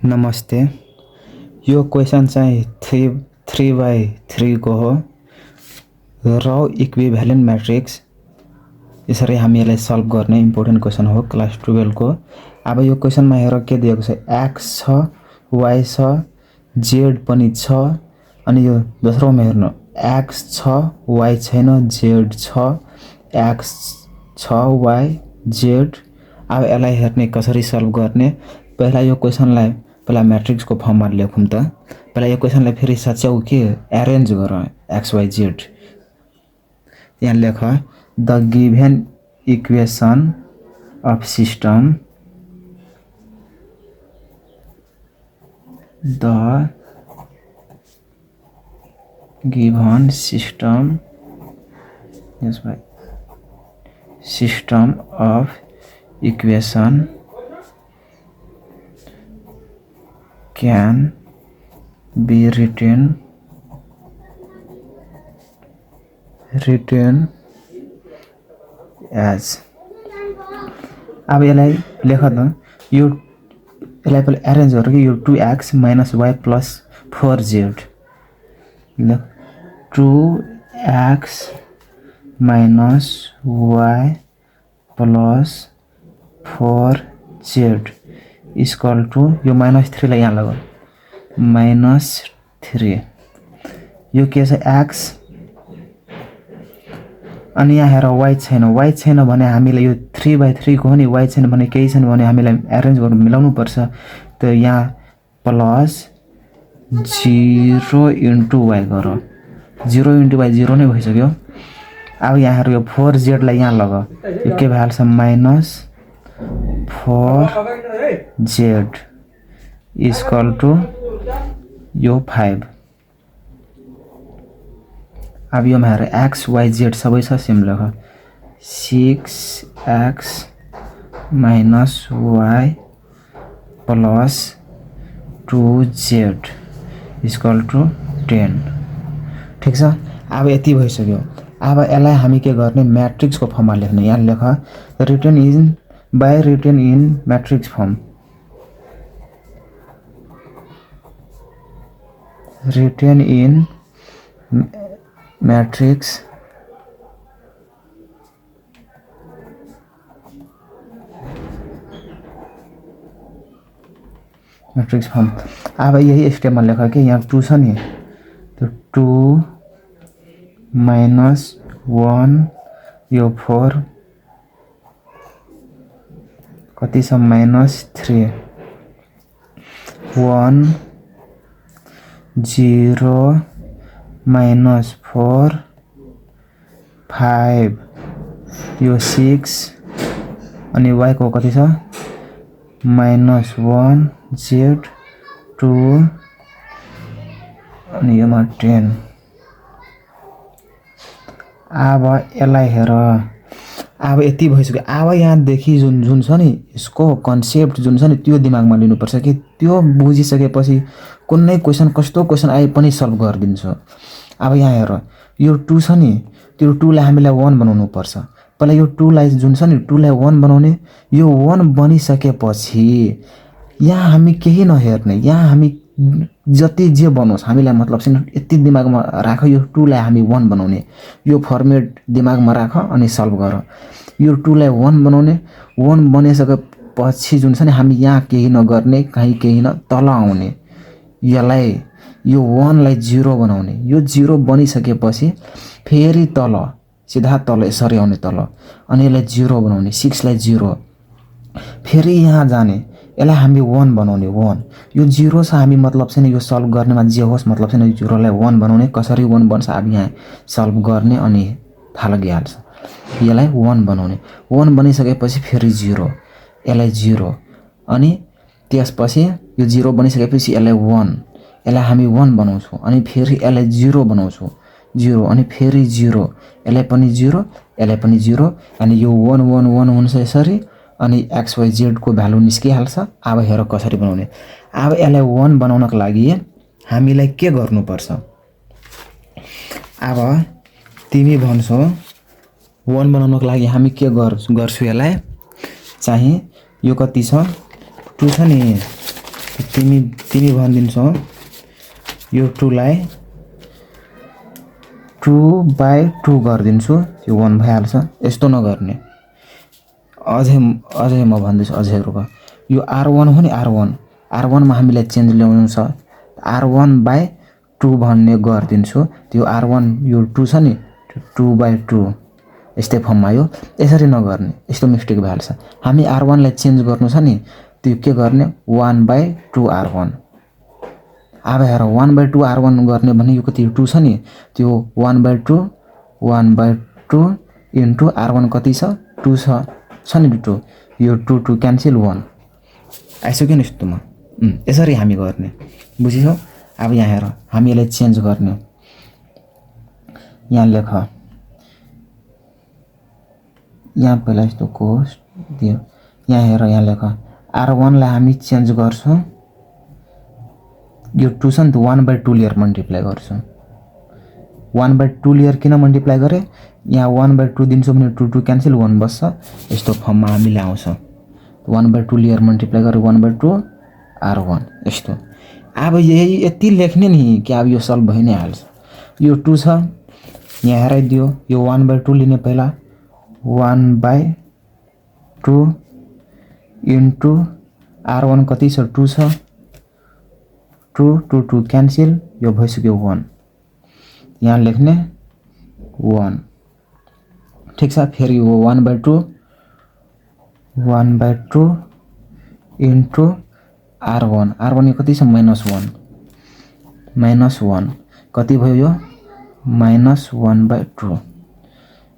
नमस्ते। यो क्वेसन चाहिँ 3x3 को हो। रो इक्विभ्यालेन्ट म्याट्रिक्स यसरी हामी यसलाई सल्भ गर्ने इम्पोर्टेन्ट क्वेसन हो क्लास 12 को। अब यो क्वेसनमा हेर के दिएको छ, x छ, y छ, z पनि छ, अनि यो दोस्रोमा हेर्नु x छ, y छैन, z छ, x छ, y z। अब यसलाई हेर्ने कसरी सल्भ गर्ने, पहिला यो क्वेसनलाई पहिला म्याट्रिक्सको फर्ममा लेखौँ त। पहिला यो क्वेसनलाई फेरि सच्याउ के एरेन्ज गर x y z। यहाँ लेख the given equation of system, the given system, yes भाइ, system of equation can be written as। अब यसलाई लेख त, यो यसलाई पहिला एरेन्ज गर कि यो 2x minus y plus 4z। 2x minus y plus 4z equal to यो -3 लाई यहाँ लगा -3। यो के छ x, अनि यहाँ हेर y छैन भने हामीले यो 3/3 को हो नि, y छैन भने केही छैन भने हामीलाई एरेन्ज गर्नु मिलाउनु पर्छ। त यहाँ प्लस 0 इन्टु y गर, 0 इन्टु y 0 नै भइसक्यो। अब यहाँ हेर यो 4z लाई यहाँ लगा, यो के भइहाल्छ -4z इक्वल टू यो 5। अब यो हेर x y z सबै छ सेम लेख, 6x minus y plus 2z equal to 10। ठिक छ। अब यति भइसक्यो। अब यसलाई हामी के गर्ने, म्याट्रिक्सको फर्ममा लेख्ने। यहाँ लेख written in matrix form, written in matrix form। अब यही स्टेपमा लेख कि यहाँ 2 छ नि, तो 2 minus 1 यो 4 कति छ -3, 1 0 minus 4 5 यो 6 अनि y को कति छ -1 z 2 अनि योमा 10। अब यसलाई हेर, अब यति भइसक्यो। अब यहाँदेखि जुन छ नि यसको कन्सेप्ट जुन छ नि त्यो दिमागमा लिनुपर्छ कि त्यो बुझिसकेपछि कुनै क्वेसन कस्तो क्वेसन आए पनि सल्भ गरिदिन्छ। अब यहाँ हेर यो 2 छ नि, त्यो 2 लाई हामीलाई 1 बनाउनु पर्छ। पहिला यो 2 लाई जुन छ नि 2 लाई 1 बनाउने, यो 1 बनिसकेपछि यहाँ हामी केही नहेर्ने, यहाँ हामी जति जे बनोस् हामीलाई मतलब छैन, यति दिमागमा राख यो 2 लाई हामी 1 बनाउने, यो फर्मेट दिमागमा राख अनि सल्भ गर। यो 2 लाई 1 बनाउने, 1 बनिसकेपछि जुन छ नि हामी यहाँ केही नगर्ने, कहीँ केही न तल आउने, यसलाई यो 1 लाई 0 बनाउने, यो 0 बनिसकेपछि फेरि तल सिधा तल यसरी आउने तल, अनि यसलाई 0 बनाउने, 6 लाई 0 फेरि यहाँ जाने, यसलाई हामी 1 बनाउने 1। यो 0 छ हामी मतलब छैन, यो सल्भ गर्नेमा जे होस् मतलब छैन, यो 0 लाई 1 बनाउने। कसरी 1 बन्छ अब यहाँ सल्भ गर्ने अनि थाहा लागिहाल्छ। यसलाई 1 बनाउने, 1 बनिसकेपछि फेरि 0, यसलाई 0 अनि त्यसपछि यो 0 बनिसकेपछि यसलाई 1, यसलाई हामी 1 बनाउँछौँ अनि फेरि यसलाई 0 बनाउँछौँ, 0 अनि फेरि 0, यसलाई पनि 0, यसलाई पनि 0, अनि यो 1 1 1 हुन्छ यसरी, अनि x y z को भ्यालु निस्किहाल्छ। अब हेर कसरी बनाउने। अब यसलाई 1 बनाउनको लागि हामीलाई के गर्नुपर्छ, अब तिमी भन्छौ 1 बनाउनको लागि हामी के गर्छु, यसलाई चाहिँ यो कति छ 2 छ नि, तिमी भनिदिन्छौ यो 2 लाई 2/2 गरिदिन्छु, यो 1 भइहाल्छ। यस्तो नगर्ने। अझै म भन्दैछु, अझै रुक। यो R1 हो नि, R1 मा हामीलाई चेन्ज ल्याउनु छ। R1/2 भन्ने गरिदिन्छु। त्यो R1 यो 2 छ नि, 2/2 यस्तै फर्ममा यो यसरी नगर्ने, यस्तो मिस्टेक भइहाल्छ। हामी R1 लाई चेन्ज गर्नु छ नि, त्यो के गर्ने 1/2 R1। अब हेर 1/2 R1 गर्ने भने यो कति 2 छ नि, त्यो 1/2 इन्टु R1 कति छ 2 छ नि 2, यो 2 क्यान्सल 1 आइसक्यो नि यस्तोमा। यसरी हामी गर्ने, बुझिसौ। अब यहाँ हेर हामी यसलाई चेन्ज गर्ने। यहाँ लेख, यहाँ पहिला यस्तो कोस्ट दियो। यहाँ हेर, यहाँ लेख R1 लाई हामी चेन्ज गर्छौं। यो 2 छ नि त 1/2 लिएर मल्टिप्लाई गर्छौं। 1/2 लिएर किन मल्टिप्लाई गरे, यहाँ 1/2 दिन्छु भने 2 क्यान्सल 1 बस्छ। यस्तो फर्ममा हामीले आउँछ। 1/2 लिएर मल्टिप्लाई गरे 1/2 R1 यस्तो। अब यही यति लेख्ने नि कि अब यो सल्भ भइ नै हाल्छ। यो 2 छ, यहाँ हेराइदियो। यो 1/2 लिने पहिला 1/2 इन्टु R1 कति छ 2 छ, 2 क्यान्सल, यो भइसक्यो 1। यहाँ लेख्ने 1, ठिक छ। फेरि यो 1/2 इन्टु R1 यो कति छ -1 कति भयो यो -1/2,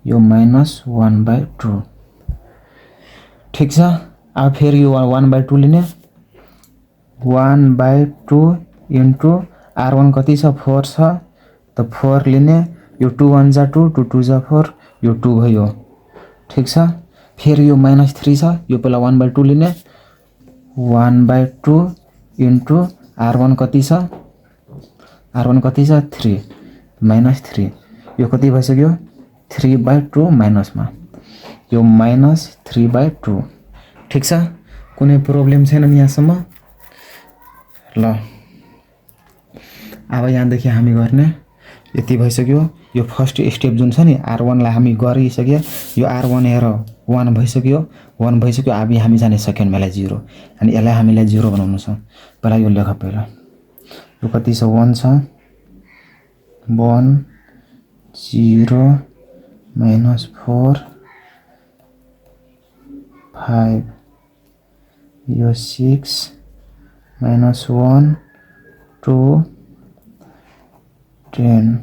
यो -1/2 ठिक छ। अब फेरि यो 1/2 लिने 1/2 इन्टु R1 कति छ 4 छ, त 4 लिने। यो 2 1 जा 2, 2 2 जा 4, यो 2 भयो, ठिक छ। फेरि यो -3 छ, यो पहिला 1/2 लिने 1/2 इन्टु R1 कति छ 3 -3, यो कति भइसक्यो 3/2 माइनसमा, यो -3/2 ठिक छ। कुनै प्रब्लम छैन नि यहाँसम्म। ल अब यहाँदेखि हामी गर्ने यति भइसक्यो। यो फर्स्ट स्टेप जुन छ नि R1 लाई हामी गरिसक्यो। यो R1 हेर 1 भइसक्यो। अब हामी जाने सेकेन्डमा लाई 0, अनि यसलाई हामीलाई 0 बनाउनु छ। पहिला यो लेख, पहिला यो कति छ 1 छ, 1 0 -4 5, यो 6 -1 2 10।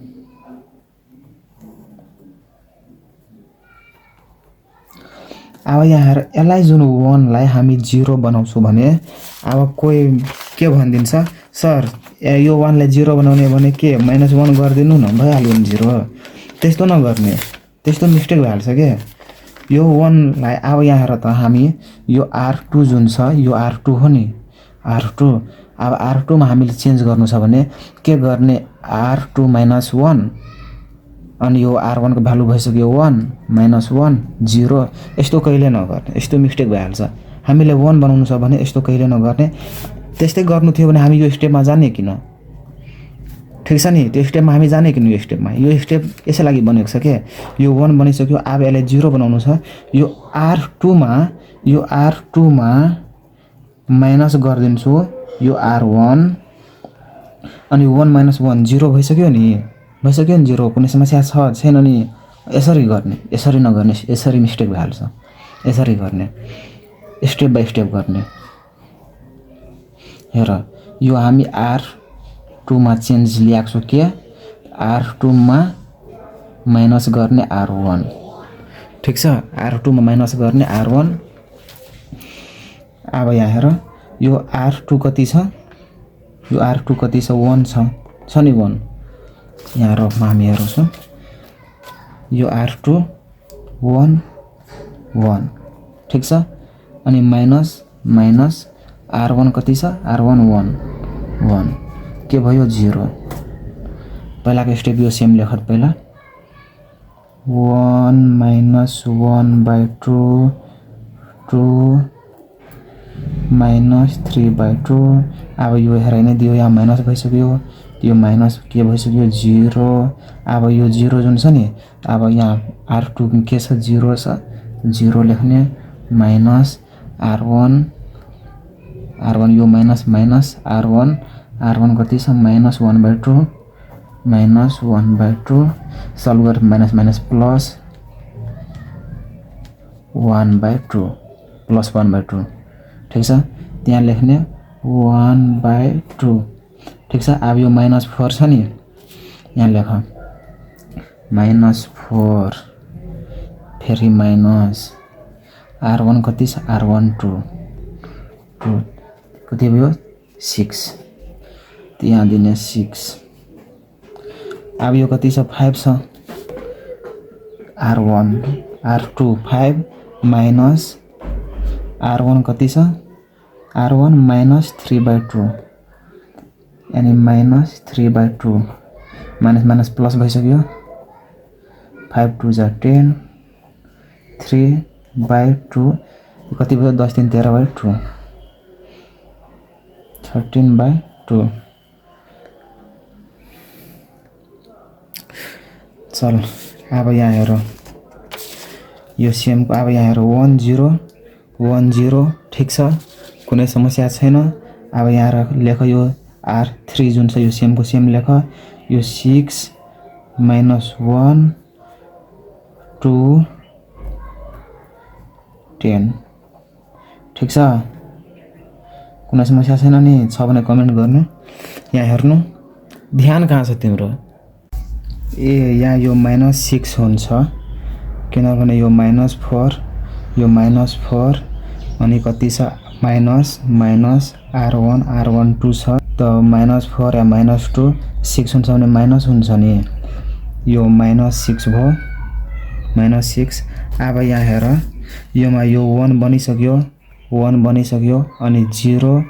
अब यहाँ हेर, यसलाई जुन 1 लाई हामी 0 बनाउँछौँ भने अब कोही के भनिदिन्छ, सर यो 1 लाई 0 बनाउने भने के -1 गरिदिनु न, भइहाल्यो नि 0। त्यस्तो नगर्ने, त्यस्तो मिस्टेक भइहाल्छ के। यो 1 लाई अब यहाँ हेर त, हामी यो R2 जुन छ, यो R2 हो नि, R2। अब R2 मा हामीले चेन्ज गर्नु छ भने के गर्ने R2 -1, अनि यो R1 को भ्यालु भइसक्यो 1 -1 0। यस्तो कहिले नगर्ने, यस्तो मिस्टेक भइहाल्छ। हामीले 1 बनाउनु छ भने यस्तो कहिले नगर्ने। त्यस्तै गर्नु थियो भने हामी यो स्टेपमा जाने किन, ठिक छ नि। त्यो स्टेपमा हामी जाने किन, यो स्टेपमा, यो स्टेप यसै लागि बनेको छ के। यो 1 बनिसक्यो, अब यसलाई 0 बनाउनु छ। यो R2 मा माइनस गरिदिन्छु यो R1, अनि 1 - 1 0 भइसक्यो नि 0। कुनै समस्या छैन नि। यसरी गर्ने, यसरी नगर्ने, यसरी मिस्टेक भइहाल्छ। यसरी गर्ने, स्टेप बाइ स्टेप गर्ने। हेर, यो हामी R2 मा चेन्ज ल्याएको छु के, R2 मा माइनस गर्ने R1, ठिक छ। R2 मा माइनस गर्ने R1। अब यहाँ हेर, यो R2 कति छ, यो R2 कति छ 1 छ नि 1। यहाँ रफमा हामी हेर्छौँ, यो R2 1 ठिक छ। अनि माइनस R1 कति छ, R1 1 के भयो 0। पहिलाको स्टेप यो सेम लेख पहिला, 1 - 1/2 2 -3/2 अब यो हेराइ दियो यहाँ माइनस भइसक्यो यो माइनस के भइसक्यो 0 अब यो 0 जुन छ नि अब यहाँ R2 के छ 0 छ 0 लेख्ने माइनस R1 यो माइनस माइनस R1 कति छ -1/2 सल्भ गरेर माइनस माइनस प्लस 1/2 ठीक छ त्यहाँ लेख्ने 1/2 ठीक छ अब यो -4 छ नि यहाँ लेख -4 फेरि माइनस R1 कति छ R1 2 कति भयो 6 त्यहाँ दिने 6 अब यो कति छ 5 छ R2 5 माइनस R1 कति छ R1 -3/2 यानी -3/2 माइनस माइनस प्लस भइसक्यो 5 2 जा 10 3/2 कति भयो 10 3 13/2 13/2 चल अब यहाँ हेर यो सेम को अब यहाँ हेर 1 0 1 0 ठीक छ कुनै समस्या छैन अब यहाँ लेख यो R3 जुन छ यो सेम को सेम लेख यो 6 -1 2 10 ठीक छ कुनै समस्या छैन नि छ भने कमेन्ट गर्नु यहाँ हेर्नु ध्यान कहाँ छ तिम्रो ए यहाँ यो -6 हुन्छ किनभने यो -4 यो -4 अनि कति छ माइनस R1 2 छ त -4 या -2 6 हुन्छ भने माइनस हुन्छ नि यो -6 भयो -6 अब यहाँ हेर योमा यो 1 बनिसक्यो अनि 0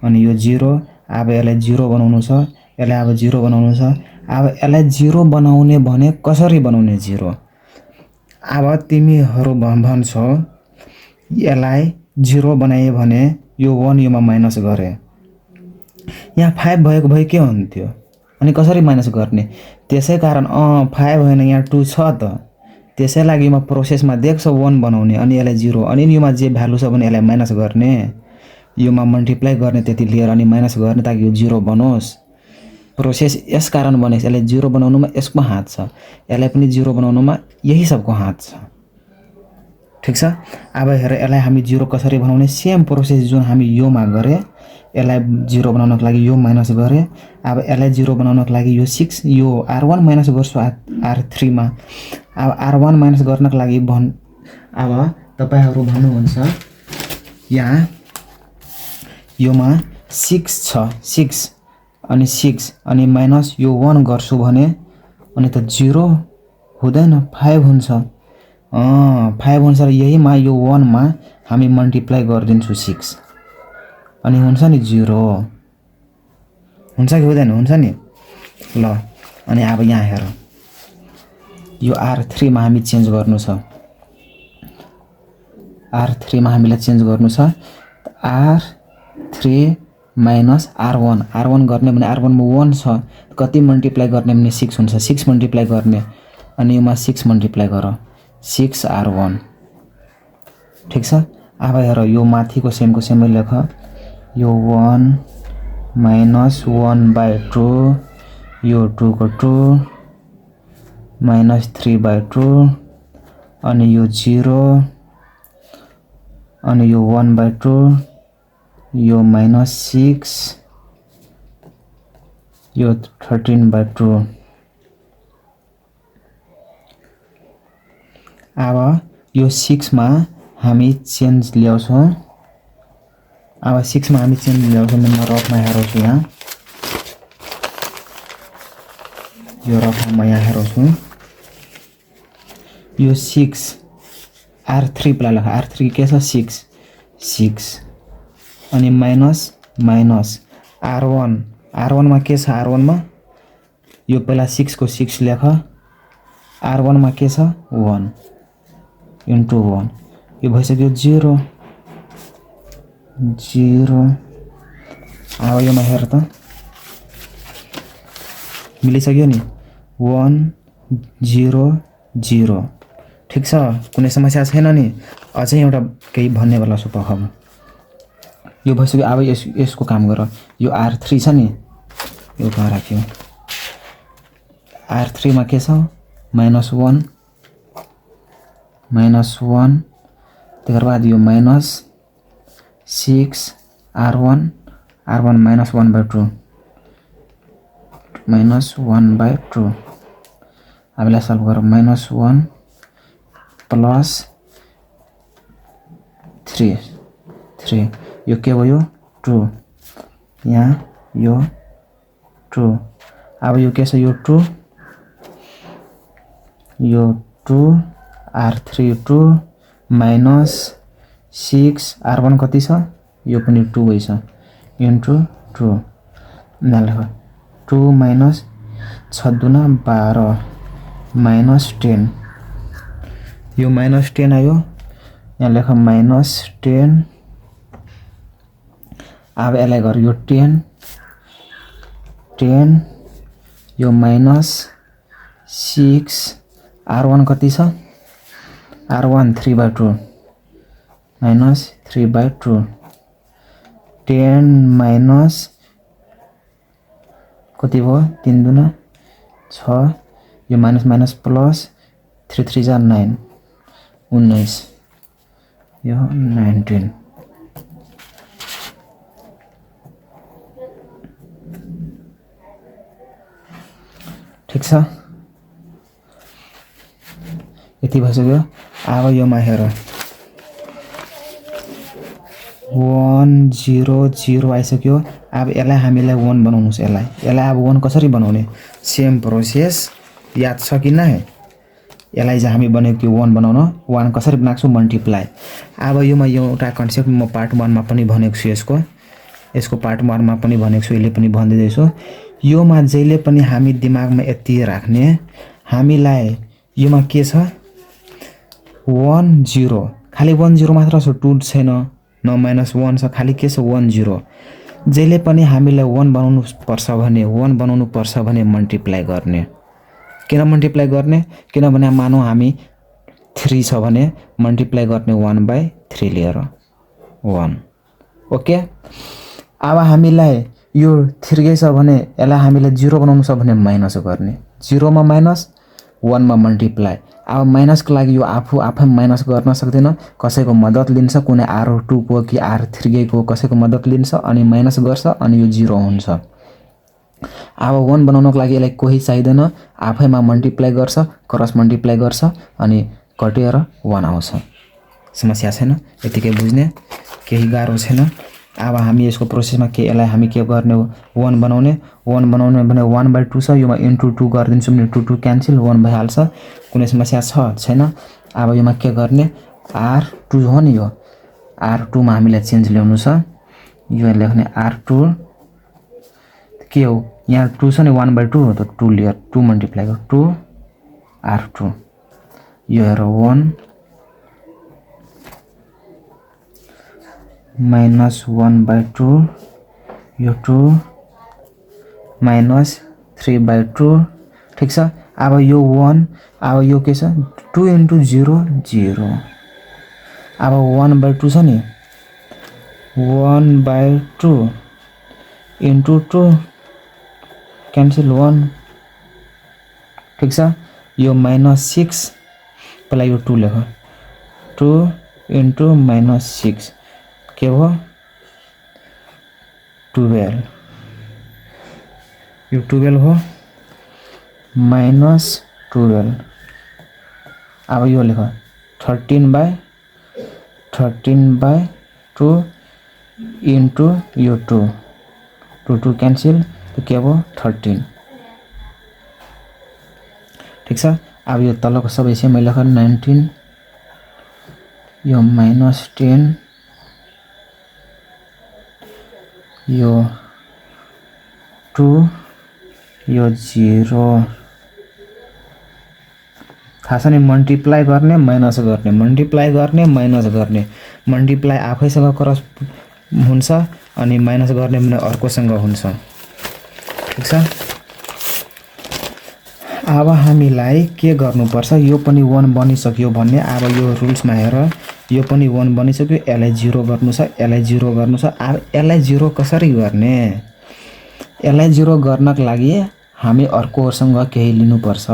अनि यो 0 अब यसलाई 0 बनाउनु छ यसलाई अब 0 बनाउनु छ अब यसलाई 0 बनाउने भने कसरी बनाउने 0 अब तिमीहरु भन्छौ यसलाई 0 बनाए भने यो 1 योमा माइनस गरे यहाँ 5 भएको भए के हुन्थ्यो अनि कसरी माइनस गर्ने त्यसै कारण 5 होइन यहाँ 2 छ त त्यसै लागि म प्रोसेसमा देख्छ 1 बनाउने अनि यसलाई 0 अनि योमा जे भ्यालु छ भने यसलाई माइनस गर्ने योमा मल्टिप्लाई गर्ने त्यति लिएर अनि माइनस गर्ने ताकि यो 0 बनोस् प्रोसेस यस कारण बनेछ यसलाई 0 बनाउनुमा यसको हात छ यसलाई पनि 0 बनाउनुमा यही सबको हात छ ठीक छ अब हेर यसलाई हामी 0 कसरी बनाउने सेम प्रोसेस जुन हामी योमा गरे यसलाई 0 बनाउनको लागि यो माइनस गरे अब यसलाई 0 बनाउनको लागि यो 6 यो R1 माइनस गर्छु R3 मा अब R1 माइनस गर्नको लागि अब तपाईहरु भन्नुहुन्छ यहाँ योमा 6 छ 6 अनि माइनस यो 1 गर्छु भने अनि त 0 हुँदैन 5 हुन्छ 5 हुन्छ र यहीमा यो 1 मा हामी मल्टिप्लाई गर्दिन्छु 6 अनि हुन्छ नि 0 हुन्छ कि हुँदैन हुन्छ नि ल अनि अब यहाँ हेर यो R3 मा हामी चेन्ज गर्नु छ R3 मा हामीलाई चेन्ज गर्नु छ R3 माइनस R1 गर्ने भने R1 मा 1 छ कति मल्टिप्लाई गर्ने भने 6 हुन्छ 6 मल्टिप्लाई गर्ने अनि योमा 6 मल्टिप्लाई गर 6 R1 ठीक छ अब हेर यो माथिको सेमको सेमै लेख यो 1 माइनस 1/2 यो 2 को 2 माइनस 3/2 अनि यो 0 अनि यो 1/2 यो -6 यो 13/2 अब यो 6 मा हामी चेन्ज ल्याउँछौं अब 6 मा हामी चेन्ज ल्याउँछौं म रफमा हेर्छु यहाँ यो रफमा यहाँ हेर्छु यो 6 R3 प्लस R3 के छ 6 अनि माइनस R1 मा के छ R1 मा यो पहिला 6 को 6 लेख R1 मा के छ 1 into 1 यो भइसक्यो 0 0 अब योमा हेर त मिलिसक्यो नि 1 0 0 ठीक छ कुनै समस्या छैन नि अझै एउटा केही भन्ने बेला छु पखम यो भइसक्यो अब यसको काम गर यो R3 छ नि यो कहाँ राख्यो R3 मा के छ -1 त्यसको बाद यो -6 R1 -1/2 -1/2 हामीलाई सल्भ गरौँ -1 प्लस 3 यो के भयो 2 यहाँ यो 2 अब यो के छ यो 2 R3 2 -6 R1 कति छ यो पनि 2 भइछ इन्टु 2 नाले 2 - 6 दुना 12 -10 यो -10 आयो यहाँ लेख -10 अब यसलाई गर यो 10 यो -6 R1 कति छ R1 3/2 -3/2 10 कति भयो 3 दुना 6 यो माइनस प्लस 3 3 जा 9 19 यो 19 ठीक छ यति भइसक्यो अब योमा हेर 1 0 0 आइसक्यो अब यसलाई हामीले 1 बनाउनु छ यसलाई अब 1 कसरी बनाउने सेम प्रोसेस याद छ कि नै यसलाई चाहिँ हामी बनेको थियो 1 बनाउन 1 कसरी बनाएको छु मल्टिप्लाई अब योमा एउटा कन्सेप्ट म पार्ट 1 मा पनि भनेको छु यसको पार्ट 1 मा पनि भनेको छु यसले पनि भन्दै छु योमा जहिले पनि हामी दिमागमा यति राख्ने हामीलाई योमा के छ 1 0 खाली 1 0 मात्र छ 2 छैन न -1 छ खाली के छ 1 0 जहिले पनि हामीलाई 1 बनाउनु पर्छ भने मल्टिप्लाई गर्ने किन मल्टिप्लाई गर्ने किनभने मानौ हामी 3 छ भने मल्टिप्लाई गर्ने 1/3 लिएर 1 ओके अब हामीलाई यो 3 छ भने यसलाई हामीले 0 बनाउनु छ भने माइनस गर्ने 0 मा माइनस 1 मा मल्टिप्लाई अब माइनसको लागि यो आफै माइनस गर्न सक्दैन कसैको मद्दत लिन्छ कुनै R2 को कि R3 को कसैको मद्दत लिन्छ अनि माइनस गर्छ अनि यो 0 हुन्छ अब 1 बनाउनको लागि यसलाई कोही चाहिदैन आफैमा मल्टिप्लाई गर्छ क्रस मल्टिप्लाई गर्छ अनि कटेर 1 आउँछ समस्या छैन यतिकै बुझ्ने केही गाह्रो छैन अब हामी यसको प्रोसेसमा के यसलाई हामी के गर्ने 1 बनाउने भने 1/2 छ योमा इन्टु 2 गर्दिन्छौँ नि 2 2 क्यान्सल 1 भइहाल्छ कुनै समस्या छैन अब योमा के गर्ने R2 हो नि यो R2 मा हामीले चेन्ज ल्याउनु छ यो लेख्ने R2 के हो यहाँ 2 छ नि 1/2 हो त 2 लिएर 2 मल्टिप्लाई गर 2 R2 यो हेर 1 -1/2 यो 2 -3/2 ठीक छ अब यो 1 अब यो के छ 2 * 0 0 अब 1/2 छ नि 1/2 * 2 क्यान्सल 1 ठीक छ यो -6 पहिला यो 2 लेख 2 * -6 के हो 12 यो 12 हो -12 अब यो लेख 13/2 इन्टु यो 2 2 क्यान्सल तो के हो 13 ठीक छ अब यो तलको सबै चाहिँ मैले लेख 19 यो -10 यो 2 यो 0 थाहा छ नि मल्टिप्लाई गर्ने माइनस गर्ने मल्टिप्लाई गर्ने माइनस गर्ने मल्टिप्लाई आफैसँग क्रस हुन्छ अनि माइनस गर्ने भने अर्कोसँग हुन्छ। ठिक छ। अब हामीलाई के गर्नुपर्छ, यो पनि 1 बनिसक्यो भन्ने। अब यो रुल्समा हेर, यो पनि 1 बनिसक्यो, यसलाई 0 गर्नु छ, यसलाई 0 गर्नु छ। अब यसलाई 0 कसरी गर्ने? यसलाई 0 गर्नको लागि हामी अर्कोसँग केही लिनुपर्छ।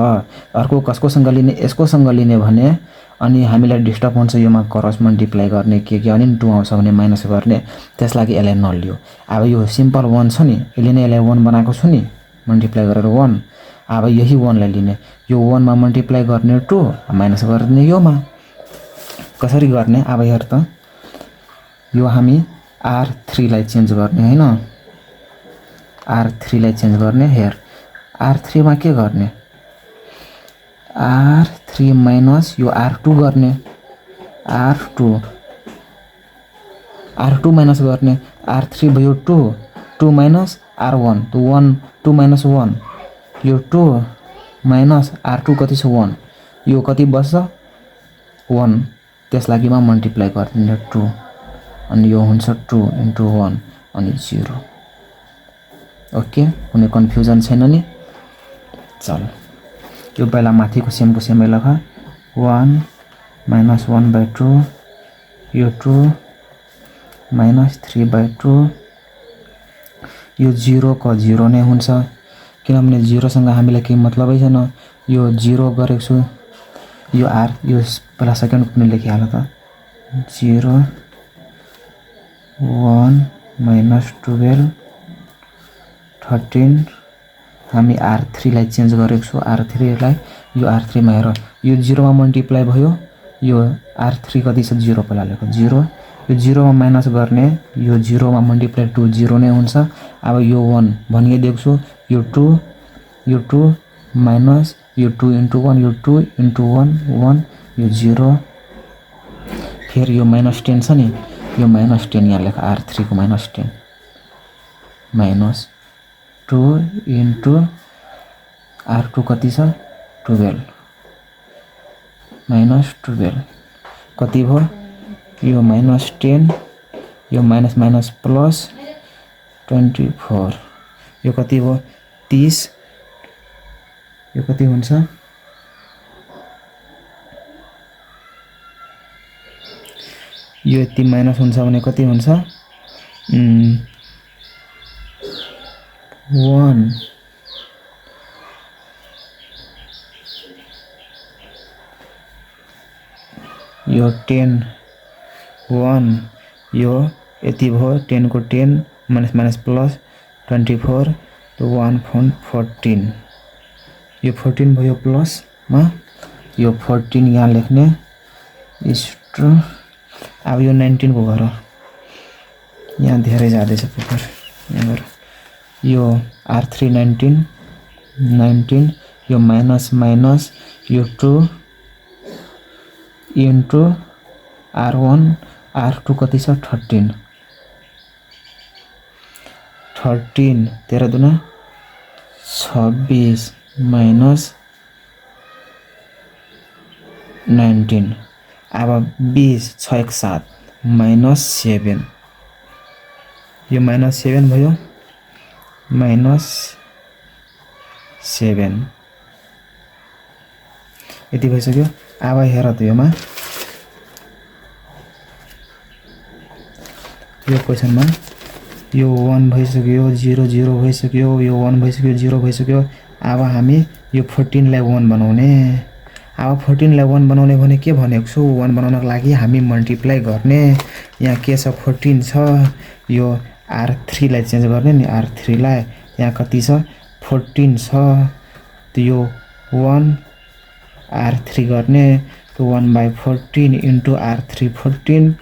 अर्को कसकोसँग लिने? यसकोसँग लिने भने अनि हामीलाई डिस्टर्ब हुन्छ योमा क्रस मल्टिप्लाई गर्ने के अनि 2 आउँछ भने माइनस गर्ने, त्यस लागि यसलाई नलियो। अब यो सिम्पल 1 छ नि, यसले नै यसलाई 1 बनाएको छु नि, मल्टिप्लाई गरेर 1। अब यही 1 लाई लिने, यो 1 मा मल्टिप्लाई गर्ने 2 माइनस गर्ने योमा। कसरी गर्ने? अब हेर त, यो हामी R3 लाई चेन्ज गर्ने हैन, R3 लाई चेन्ज गर्ने। हेर R3 मा के गर्ने? R3 माइनस यो R2 गर्ने, R2 माइनस गर्ने। R3 भयो 2, 2 माइनस R1, तो 1, 2 माइनस 1, यो 2 माइनस R2 कति छ? 1, यो कति बस्छ? 1, त्यस लागि मा मल्टिप्लाई गर्ने 2 अनि यो हुन्छ 2 × 1 अनि 0। ओके, कुनै कन्फ्युजन छैन नि? चल, यो पहिला माथिको सेमको सेमै लेख, 1 माइनस 1/2, यो 2 माइनस 3/2, यो 0 को 0 नै हुन्छ किनभने 0 सँग हामीलाई केही मतलबै छैन। यो 0 गरेको छु, यो R, यो पहिला सेकेन्ड पनि लेखिहाल त, 0 1 माइनस 12 13। हामी R3 लाई चेन्ज गरेको छु, R3 लाई, यो R3 मा हेर, यो 0 मा मल्टिप्लाई भयो, यो R3 कति छ? 0 पहिला लेख, 0, यो 0 मा माइनस गर्ने, यो 0 मा मल्टिप्लाई 2 0 नै हुन्छ। अब यो 1 भनिदिएको छु, यो 2 माइनस यो 2 × 1, यो 2 × 1 1, यो 0। फेर यो माइनस 10 छ नि, यो माइनस 10 यहाँ लेख, R3 को माइनस 10 माइनस 2 × R2 कति छ? 12 माइनस 12 कति भयो? यो माइनस 10, यो माइनस माइनस प्लस 24, यो कति भयो? 30, यो कति हुन्छ? यो यति माइनस हुन्छ भने कति हुन्छ? 1। यो 10 1, यो यति भयो, 10 को 10 माइनस माइनस प्लस 24, तो 1.14, यो 14 भयो प्लस मा, यो 14 यहाँ लेख्ने इस्टु। अब यो 19 को गर, यहाँ धेरै जाँदैछ पेपर, यहाँ गर, यो R3 19, यो माइनस माइनस, यो 2 × R1, R2 कति छ? 13, 13 दुना 26 माइनस 19, अब 20 6 1 7 माइनस 7, यो माइनस 7 भयो, माइनस 7 यति भइसक्यो। अब हेर त योमा, यो क्वेसनमा यो 1 भइसक्यो, 0 0 भइसक्यो, यो 1 भइसक्यो, 0 भइसक्यो। अब हामी यो 14 लाई 1 बनाउने। अब 14 लाई 1 बनाउने भने के भनेको छु? 1 बनाउनको लागि हामी मल्टिप्लाई गर्ने। यहाँ के छ? 14 छ, यो R3 लाई चेन्ज गर्ने नि, R3 लाई, यहाँ कति छ? 14 छ, त यो 1 R3 गर्ने, तो 1/14 × R3 14,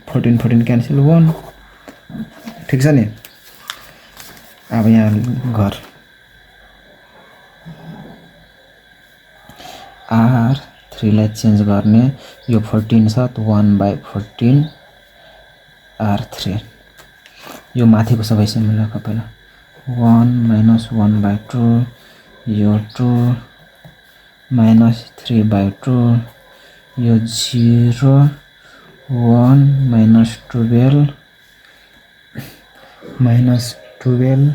14 14 क्यान्सल 1। ठीक छ नि? अब यहाँ घर R3 लाई चेन्ज गर्ने, यो 14 छ, तो 1/14 R3, यो माथिको सबै सेम लेख पहिला, 1 माइनस 1/2, यो 2 माइनस 3/2, यो 0 1 माइनस 12, माइनस 12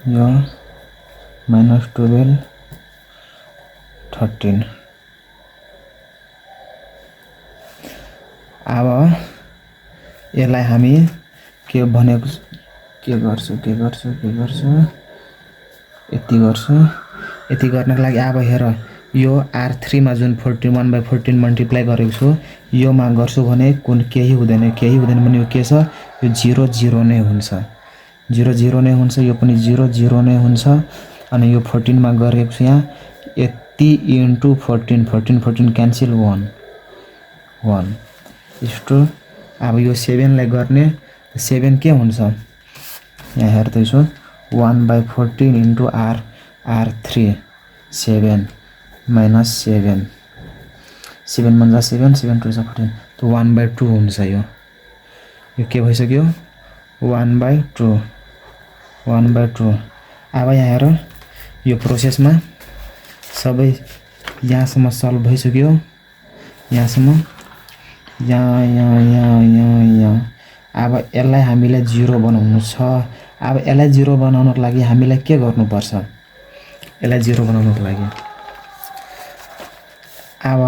यो माइनस 12 13 अब यसलाई हामी के भनेको के गर्छु यति गर्छु यति गर्नको लागि अब हेर यो R3 मा जुन 41/14 मल्टिप्लाई गरेको छु यो मा गर्छु भने कुन केही हुँदैन भने यो के छ यो 0 0 नै हुन्छ 0 0 नै हुन्छ यो पनि 0 0 नै हुन्छ अनि यो 14 मा गरेको छु यहाँ यति इन्टु 14 14 क्यान्सल 1 1 इस्टु अब यो 7 लाई गर्ने 7 के हुन्छ यहाँ हेर्दै छु 1/14 इन्टु R3 7 minus 7 7 भन्दा 7 7 2 14 तो 1/2 हुन्छ यो के भइसक्यो 1/2 अब यहाँ हेर यो प्रोसेसमा सबै यहाँसम्म सल्भ भइसक्यो यहाँसम्म यहाँ अब यसलाई हामीले 0 बनाउनु छ अब यसलाई 0 बनाउनको लागि हामीलाई के गर्नुपर्छ यसलाई 0 बनाउनको लागि अब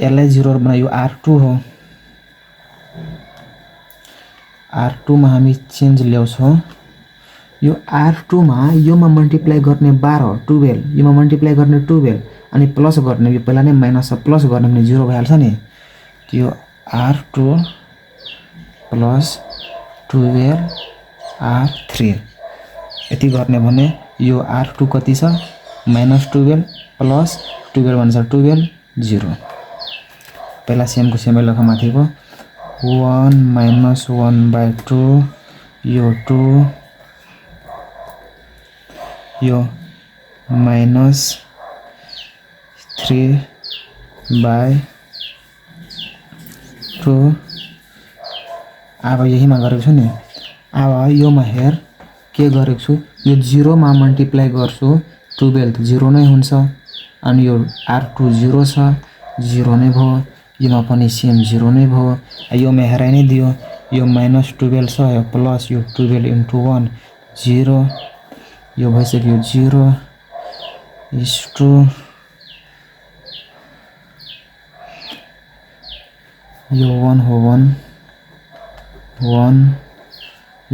यसलाई 0 बना यो R2 हो R2 मा हामी चेन्ज ल्याउँछौं यो R2 मा योमा मल्टिप्लाई गर्ने 12 12 योमा मल्टिप्लाई गर्ने 12 अनि प्लस गर्ने यो पहिला नै माइनस प्लस गर्ने भने 0 भइहाल्छ नि त्यो R2 प्लस 12 R3 यति गर्ने भने यो R2 कति छ माइनस 12 प्लस 12 भन्छ 12 0 पहिला सेमको सेमै लेख माथिको 1 minus 1/2 यो 2 यो minus 3/2 अब यहीमा गरेको छु नि अब योमा हेर के गरेको छु यो 0 मा मल्टिप्लाई गर्छु 12 0 नै हुन्छ अनि यो R2 0 छ 0 नै भयो योमा पनि सेम 0 नै भयो योमा हेराइ नै दियो यो माइनस 12 छ यो प्लस यो 12 इन्टु 1 0 यो भइसक्यो 0 इस्टु यो 1 हो 1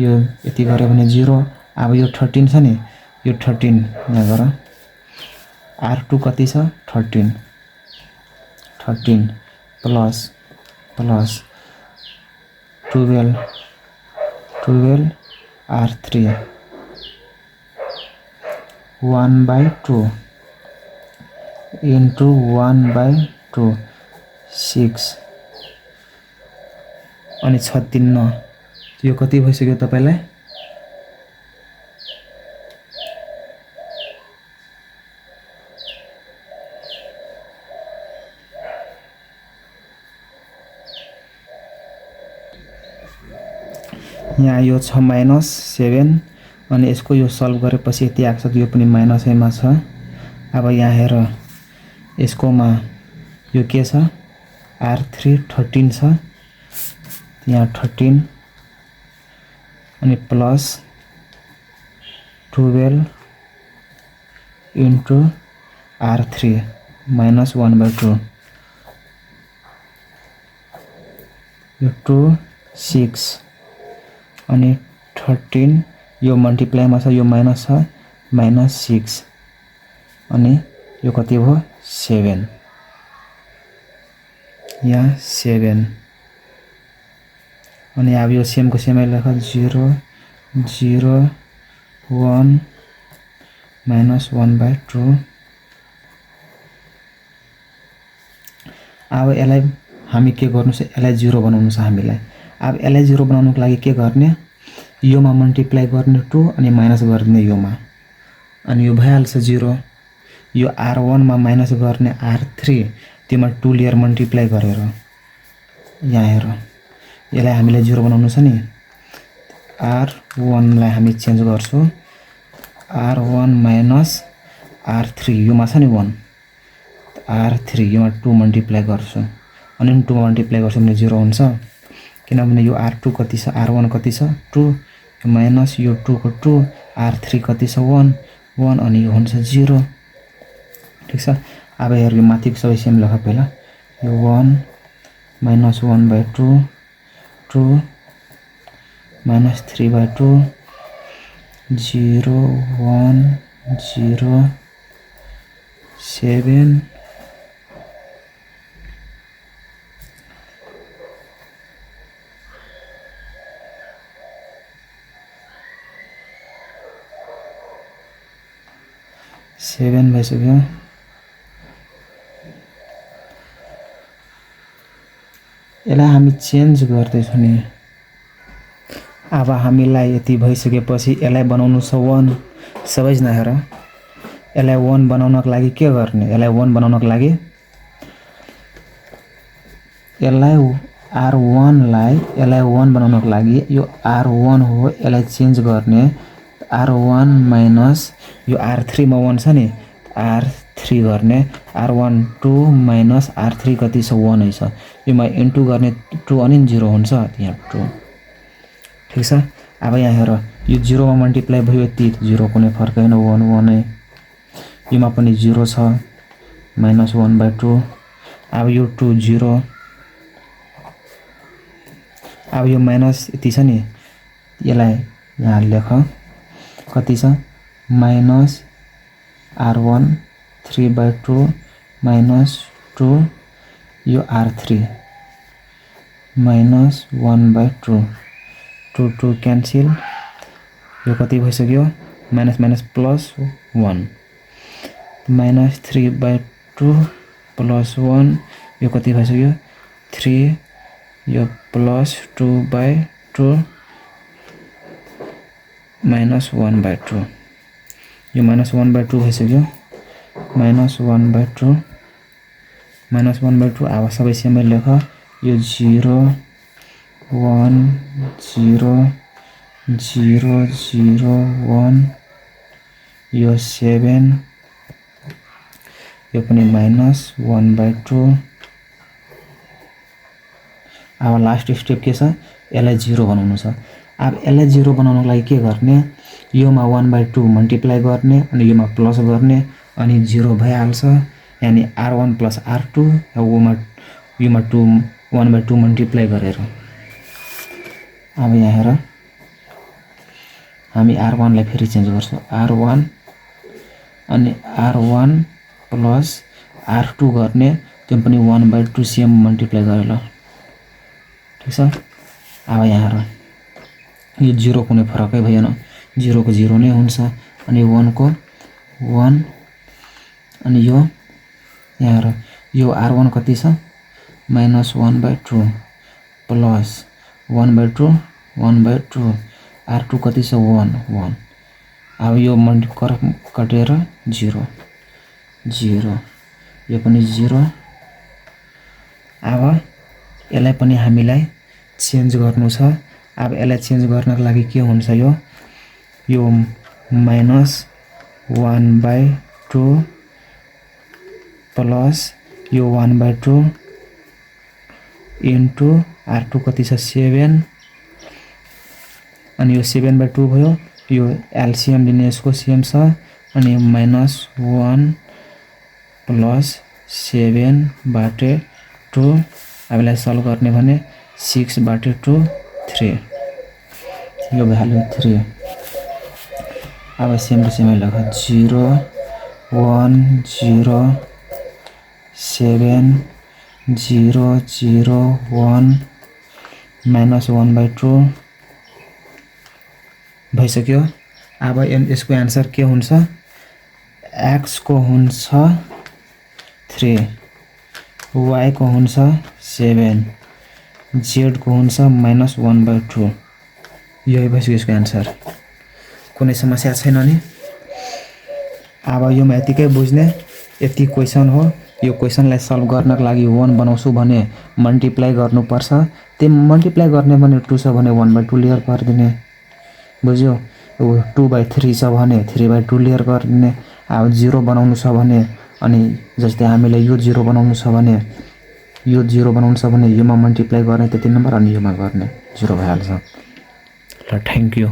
यो यति गरे भने 0 अब यो 13 छ नि यो 13 यहाँ गर R2 कति छ 13 प्लस 12 R3 1/2 into 1/2 6 अनि 36 यो कति भइसक्यो तपाईलाई यहाँ यो छ -7 अनि यसको यो सल्भ गरेपछि यति आएको छ कि यो पनि माइनसैमा छ अब यहाँ हेर यसकोमा यो के छ R3 13 छ यहाँ 13 अनि प्लस 12 इन्टु R3 माइनस 1/2 यो 2 6 अनि 13 यो मल्टिप्लाईमा छ यो माइनस छ -6 अनि यो कति भयो 7 यहाँ 7 अनि अब यो सेमको सेमै लेख 0 0 1 माइनस 1/2 अब यसलाई हामी के गर्नु छ यसलाई 0 बनाउनु छ हामीलाई अब यसलाई 0 बनाउनको लागि के गर्ने योमा मल्टिप्लाई गर्ने 2 अनि माइनस गर्ने योमा अनि यो भइहाल्छ 0 यो R1 मा माइनस गर्ने R3 त्यसमा 2 लेयर मल्टिप्लाई गरेर यहाँ हेर यसलाई हामीले 0 बनाउनु छ नि R1 लाई हामी चेन्ज गर्छौं R1 माइनस R3 योमा छ नि 1 R3 योमा 2 मल्टिप्लाई गर्छु अनि 2 मल्टिप्लाई गर्छु भने 0 हुन्छ किनभने यो R2 कति छ R1 कति छ 2 माइनस यो 2 को 2 R3 कति छ 1 1 अनि यो हुन्छ 0 ठीक छ। अब हेर यो माथिको सबै सेम लेख पहिला यो 1 minus 1 by 2 2 minus 3 by 2 0 1 0 7 7 भइसक्यो। यसलाई हामी चेन्ज गर्दैछौँ नि। अब हामीलाई यति भइसकेपछि यसलाई बनाउनु छ 1 सबैजना हेर यसलाई 1 बनाउनको लागि के गर्ने यसलाई 1 बनाउनको लागि यसलाई R1 लाई यसलाई 1 बनाउनको लागि यो R1 हो यसलाई चेन्ज गर्ने R1 माइनस यो R3 मा 1 छ नि R3 गर्ने R1 2 माइनस R3 कति छ 1 है छ योमा इन्टु गर्ने 2 अनि 0 हुन्छ यहाँ 2 ठीक छ। अब यहाँ हेर यो 0 मा मल्टिप्लाई भयो यति 0 कुनै फरक हैन 1 1 है योमा पनि 0 छ माइनस 1 by 2 अब यो 2 0 अब यो माइनस यति छ नि यसलाई यहाँ लेख कति छ माइनस R1 3 by 2 माइनस 2 यो R3 माइनस 1 by 2 2 2 क्यान्सल यो कति भइसक्यो minus minus plus 1 minus 3 by 2 plus 1 यो कति भइसक्यो 3 यो प्लस 2 by 2 माइनस 1 by 2 यो माइनस 1 by 2 भइसक्यो माइनस 1 by 2 माइनस 1 by 2 अब सबै सेमै लेख यो 0 1 0 0 0 1 यो 7 यो पनि माइनस 1 by 2 अब लास्ट स्टेप के छ यसलाई 0 बनाउनु छ। अब यसलाई 0 बनाउनको लागि के गर्ने योमा 1 by 2 मल्टिप्लाई गर्ने अनि योमा प्लस गर्ने अनि 0 भइहाल्छ यानी R1 plus R2 Yoma 2 1 by 2 multiply गरेर अब यहाँ हेर हामी R1 लाई फेरि चेन्ज गर्छौं R1 अनि R1 प्लस R2 गर्ने त्यो पनि 1 by 2 सेम मल्टिप्लाई गरेर ठीक छ। अब यहाँ हेर यो 0 कुनै फरकै भएन 0 को 0 नै हुन्छ अनि 1 को 1 अनि यो यहाँ हेर यो R1 कति छ minus 1 by 2 plus 1 by 2 1 by 2 R2 कति छ 1 1 अब यो मल्टिप्लाई कटेर 0 0 यो पनि 0 अब यसलाई पनि हामीलाई चेन्ज गर्नु छ। अब यसलाई चेन्ज गर्नको लागि के हुन्छ यो माइनस 1 by 2 प्लस यो 1 by 2 इन्टु R2 कति छ 7 अनि यो 7 by 2 भयो यो एलसीएम लिने यसको सेम छ अनि माइनस 1 प्लस 7 बाटे 2 अब यसलाई सल्भ गर्ने भने 6 बाटे 2 3 यो भ्यालु 3 अब सेम टु सेम लेख 0 1 0 7 0 0 1 माइनस 1 by 2 भइसक्यो। अब यसको आन्सर के हुन्छ x को हुन्छ 3 y को हुन्छ 7 z को हुन्छ माइनस 1 by 2 यही भइसक्यो यसको आन्सर। कुनै समस्या छैन नि। अब यो यतिकै बुझ्ने यति क्वेशन हो। यो क्वेशनलाई सल्भ गर्नको लागि 1 बनाउँछु भने मल्टिप्लाई गर्नुपर्छ त्यो मल्टिप्लाई गर्ने भने 2 छ भने 1 by 2 लेयर गरिदिने बुझ्यो 2 by 3 छ भने 3 by 2 लेयर गरिदिने अब 0 बनाउनु छ भने अनि जस्तै हामीलाई यो 0 बनाउनु छ भने योमा मल्टिप्लाई गर्ने त्यति नम्बर अनि योमा गर्ने 0 भइहाल्छ। ल थ्याङ्क यू।